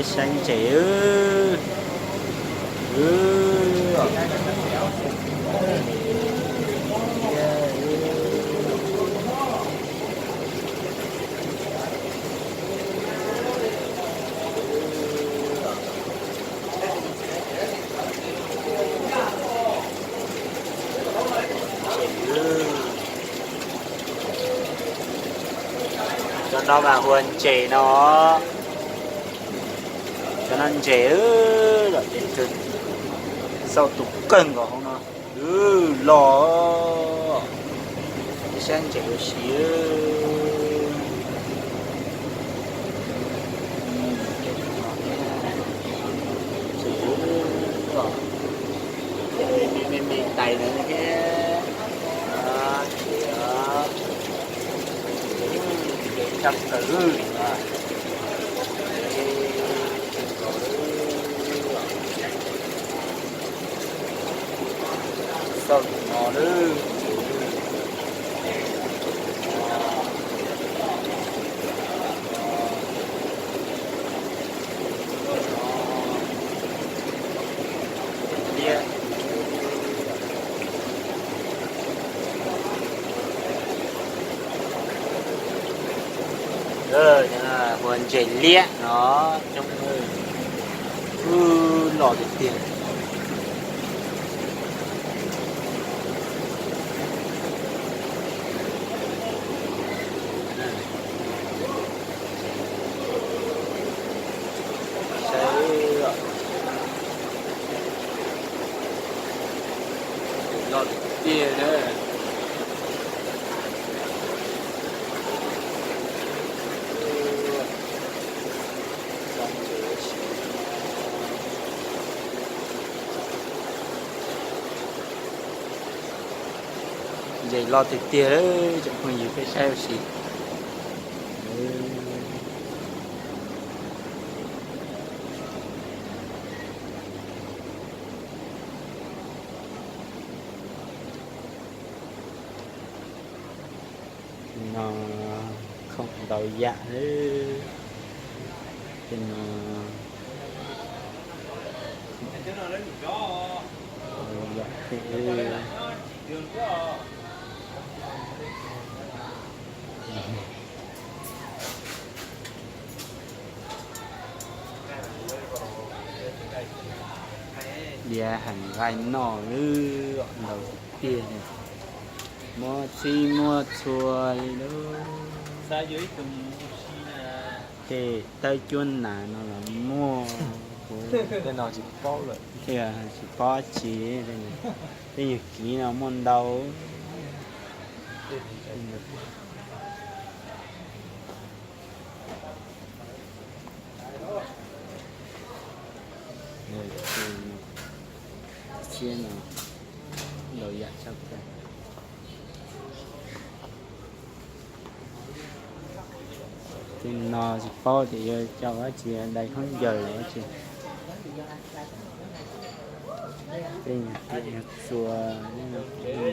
Saib ntses. Cov no mas hu ua ntses no. Cov no ntses, xauj tus kawg nkaus hauv no. Los, saib ntses ua si. Me me tais ntawd thiab. Ces tshaj plaws. Xauj no lawm. Hu ua ntses liab no, coob, los tiag tiag. Los tiag tiag. Ntses los tiag tiag, tsoom phooj ywg peb saib ua si. Tej no khoom ntau yam, tej no yam. Diav heev, nqaij noj ntau tiag, muaj txhij muaj txhua li lawm. Tej tawb cuab nas no los muaj. Tej no tsis paub lawm, tsis paub dab tsi. Tej nyuag kiv no muaj ntau. Siab no, ntau yam tshaj plaws. Tej no tsis paub tias yuav coj dab tsi, dai khaub ncaws los dab tsi. Tej nyuag txhua ntau.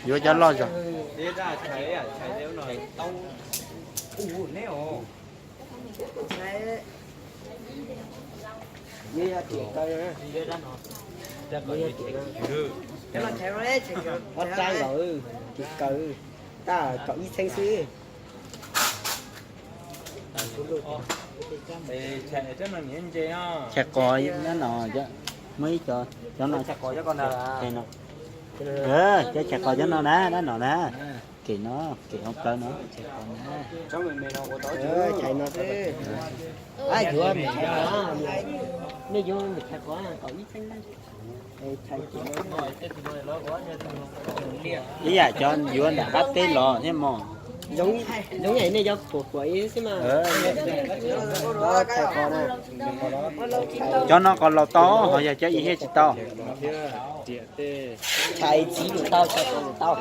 Yog cuab nas los yog. Yuav cov loj zog. Ua tsaib los tsis kaw, tab kaum ib txheeb xwb. Chais qos nyob no, muaj ib co, cov no, cov chais qos cov no na, dab no na. Kem no, kem hauv plawv no, chais qos na. Yuav, nej yuav chais qos kaum ib txheeb. Ib yam cov yuav nram qab teb los thiab mog. Zoo nej cov kuam kuam ib xwb mas. Cov no qos laus tau, ho yog cov ib hiab tsis tau. Chais txiv lus tau, chais qos lus tau.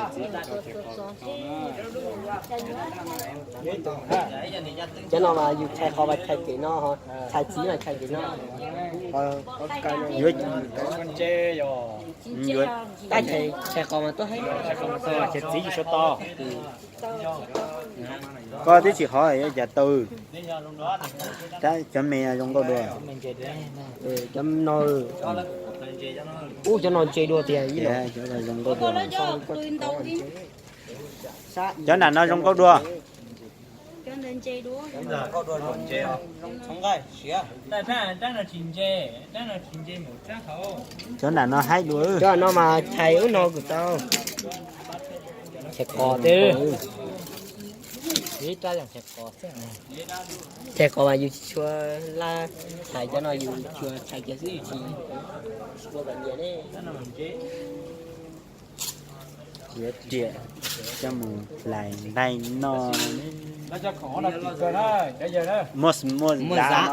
Cov no mas yus chais qos mas chais pem no, chais txiv mas chais pem no. Yuav, tab chais, chais qos mas tuaj heev. Chais txiv yus sau tau. Koj twb tsis qhov yuav cas tau. Cov me zoo nkauj dua. Cov no, ub, cov no ntse dua tiag. Cov nram no zoo nkauj dua. Cov nram no haib dua. Cov no mas chais ub no kuj tau. Chais qos twb, ib rab zoo chais qos xwb. Chais qos mas yus tsis tshua laj chais, cov no yus tshua chais kiag xwb, yus tsis ua kom nyias ne. Yuav riam coj mus hlais nqaij noj. Muaj, muaj zab.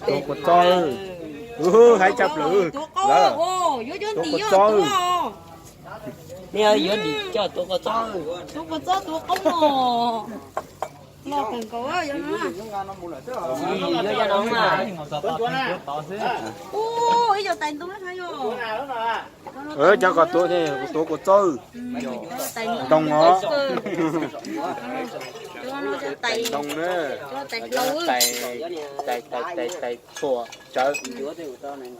Tuav kua txob, haib tshaj plaws lawm. Tuav kua txob. Nej yuav dim coj tuav kua txob. Tuav kua txob tuav qoob os. Los kawg nkaus yuav no. Yuav cov no mas. Ub, ib co tais ntoo na yog. Cov ko tuav, kuv tuav kua txob. Ntoo os. Tais ntoo na. Tais, tais, tais, tais tshuam tsawv.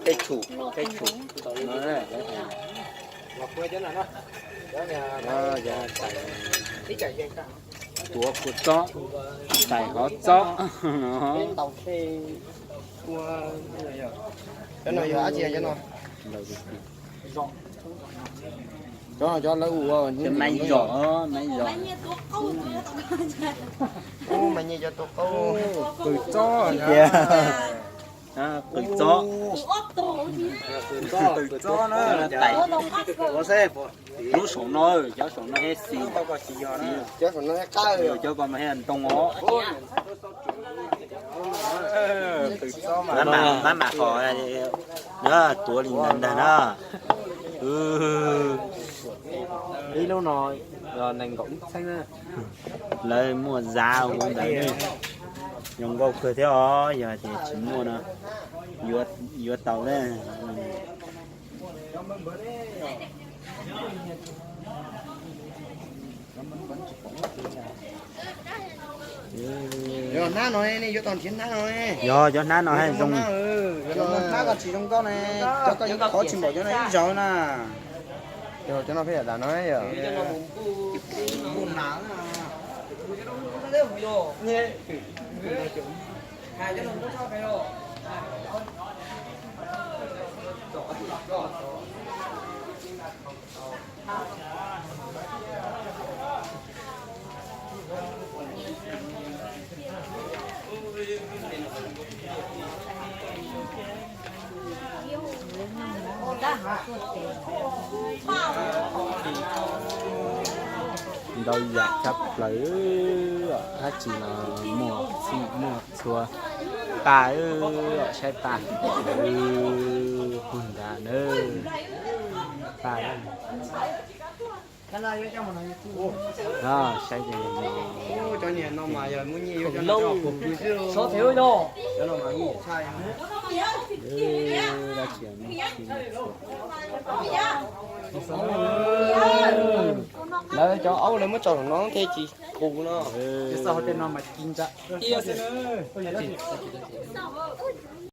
Tej tshum, tej tshum. Tuav kua txob, tais hov txob. Cov no cov lawv ua maiv zom, maiv zom. Ub, mas nyias cov tuav qaub. Qws txob tiag. Qws txob. Qws txob na. Lub saum no, cov saum no, cov saum no, cov ko mas ntoo os. Maj mam qhov, tuav li ntawd ntag na. Ib lub no nees nkaum ib txheeb na. Lawv muaj zab huv ntawd, zoo nkauj kawg thiab os, yog tias tsis muaj no, yuav tau na. Yog hnab no, nej yuav tau nrhiav hnab no. Yog cov hnab no haj zoo. Cov hnab ko tsis zoo nkauj ne, cov ko yuav khov tsis npaum cov no ib zaug na. Yog cov no peb yam dam no yog. Ntau yam tshaj plaws, dab tsi los muaj txhij muaj txhua, paj, saib paj, puag nrad na, paj. Saib cov no mas yog muaj nyiaj yuav cov no coj pw xwb. Dab tsi muaj txhij muaj txhua. Lawv cov aub lawv muab tso saum no thiaj tsis qus no.